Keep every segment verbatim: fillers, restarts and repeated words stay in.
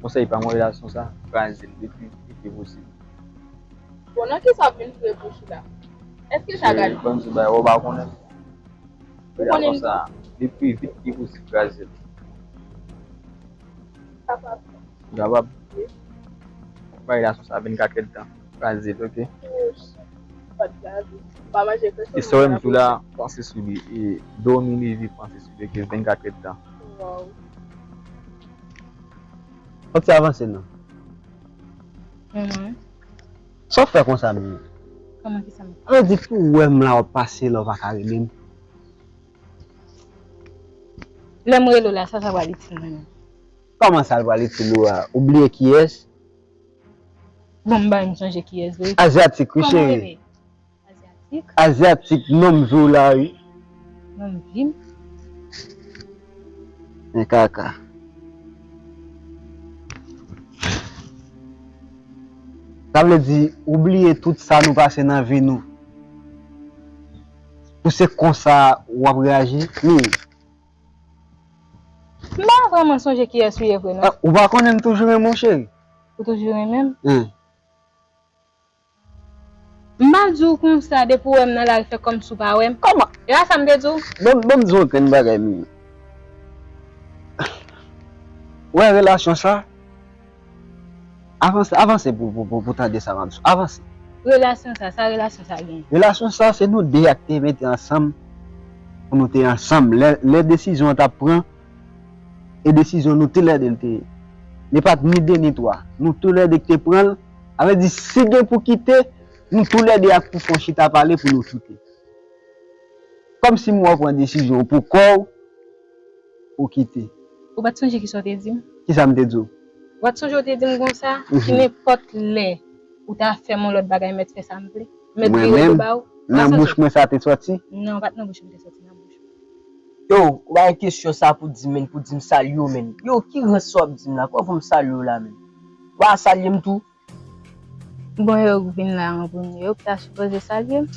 Konsèy pa m, relasyon sa, kraze l depi piti posib. Bon, nan kisa w ap vin fouye bouch ou la? Èske sa gade? Ban m di bagay, ou pa konnen. Relasyon sa, depi piti posib, kraze l. Kapab. Kapab. Bay relasyon sa vennkat èdtan. Kraze l, oke? Pa t kraze. Pa manje kòchon. E sa w wè m tou la, panse sou li. E dòmi, leve, panse sou li, oke? Vennkat èdtan. Wow. Fòk ti avanse non. Mwen, Sa w fè konsa menm? Kòman ki sa m? An di pou w wè m la w ap pase la w pa ka rele m. Lè m rele w la, sa sa pral itil mwen menm? Kòman sa l pral itil ou a? Ou bliye kiyès? Bon, m bay m sonje kiyès vre. Azyatik wi Kòman cheri. Rele? Azyatik, Azyatik nonm vi w la wi. Nonm vi m. Men kaka. Sa vle di ou bliye tout sa nou pase nan vi nou. Pou se konsa w ap reyaji? Wi. M pa vrèman sonje kiyès ou ye vre non. Ah, ou pa konnen m toujou renmen w cheri? Ou toujou renmen m? Hein. M pa di w konsa depi w wè m nan lari fè kòmsi w pa wè m. Kòman? E pa sa m te di w? Bon, bon, m di w yon grenn bagay menm. Wè relasyon sa. Avanse, avanse pou, pou, pou, pou tande sa m ap di w. Avanse. Relasyon sa, sa relasyon sa gen? Relasyon sa se nou de a k te mete ansanm pou nou te ansanm. Lè, lè desizyon an t ap pran, e desizyon nou toulède l te ye. Li pa t ni de ni twa. Nou toulède k te pran l. Sa vle di si gen pou kite, nou toulède ak pou fè yon chita pale pou nou kite. Kòmsi m wè w pran desizyon pou kò w, ou kite. Ou pa t sonje kisa w te di m? Kisa m te di w? Ou pa t sonje w te di m konsa? Mhm. Si nenpòt lè ou ta fè m yon lòt bagay, mèt fè sa m vle. Mèt Mwen vire do menm? ba w. Nan bouch mwen sa te soti? Non, pa t nan bouch mwen te soti, nan bouch mwen. Yo, ou pa gen kesyon sa pou di m, men, pou di m salye w, men. Yo, ki rans sa w ap di m la? Kòman pou m salye w la, men? Ou pa salye m tou? Bon, yo k vin la an premye, yo k ta sipoze salye m.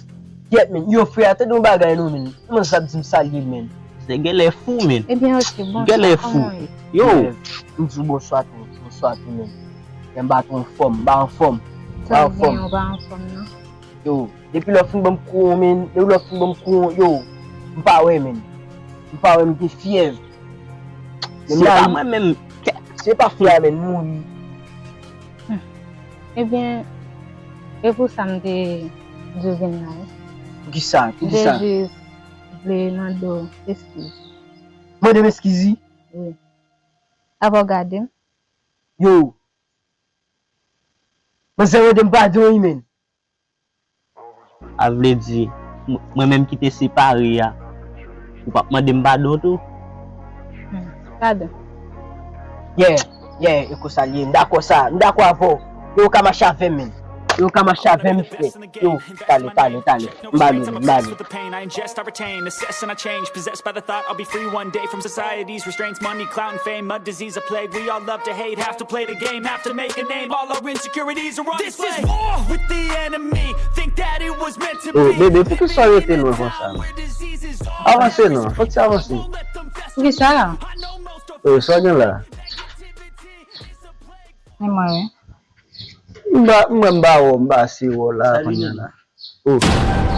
Yèt, men. Yo, frè, tande yon bagay non, men. Kòman sa ap di m salye m, men? Se genlè fou, men. Ebyen, oke, bon. Genlè Sa, fou. kòman w ye? Yo, M di w bonswa tou, bonswa tou, men. Men m pa tou anfòm, m pa anfòm. M pa Sa anfòm. Gen, ou pa anfòm, non? Yo, depi lè w fin ban m kou, men, depi lè w fin ban m kou, yo, m pa wè, men. M pa wè, m gen fyèv. Men m se pa la, mwen menm. Se pa frè a, men, m mouri. Ebyen, e pou sa m te di w vin la, wi. Pou ki sa? Pou ki sa? Jezi vle mande w eskiz. Mande m eskizi? Wi. Apre w gade m. Yo. Manzè mande m padon, wi, men. A vle di, m- mwen menm ki te separe a, ou p ap mande m padon tou? Hmm, padon. Yeah, yeah, e konsa l ye. M dakò sa. M dakò avè w. Yo, ou ka mache avè m, men. Yo, ou ka mache avè m, frè. Yo, talè, talè, talè. M ba nou, m ba nou. The pain I ingest, I retain, assess and I change. Possessed by the thought I'll be free one day from society's restraints. Money, clout, and fame, a disease, a plague. We all love to hate, have to play the game, have to make a name. All our insecurities are on display. This is war with the enemy. Think that it was meant to Oh, be. bebe, pou ki sa w rete lwen konsa? Avanse non, fòk ti avanse. Pou ki sa? Oh, sa w gen la? E mwen, wi. M ba, m wè m ba wè w, m ba se wè w la kounye a la. Oh.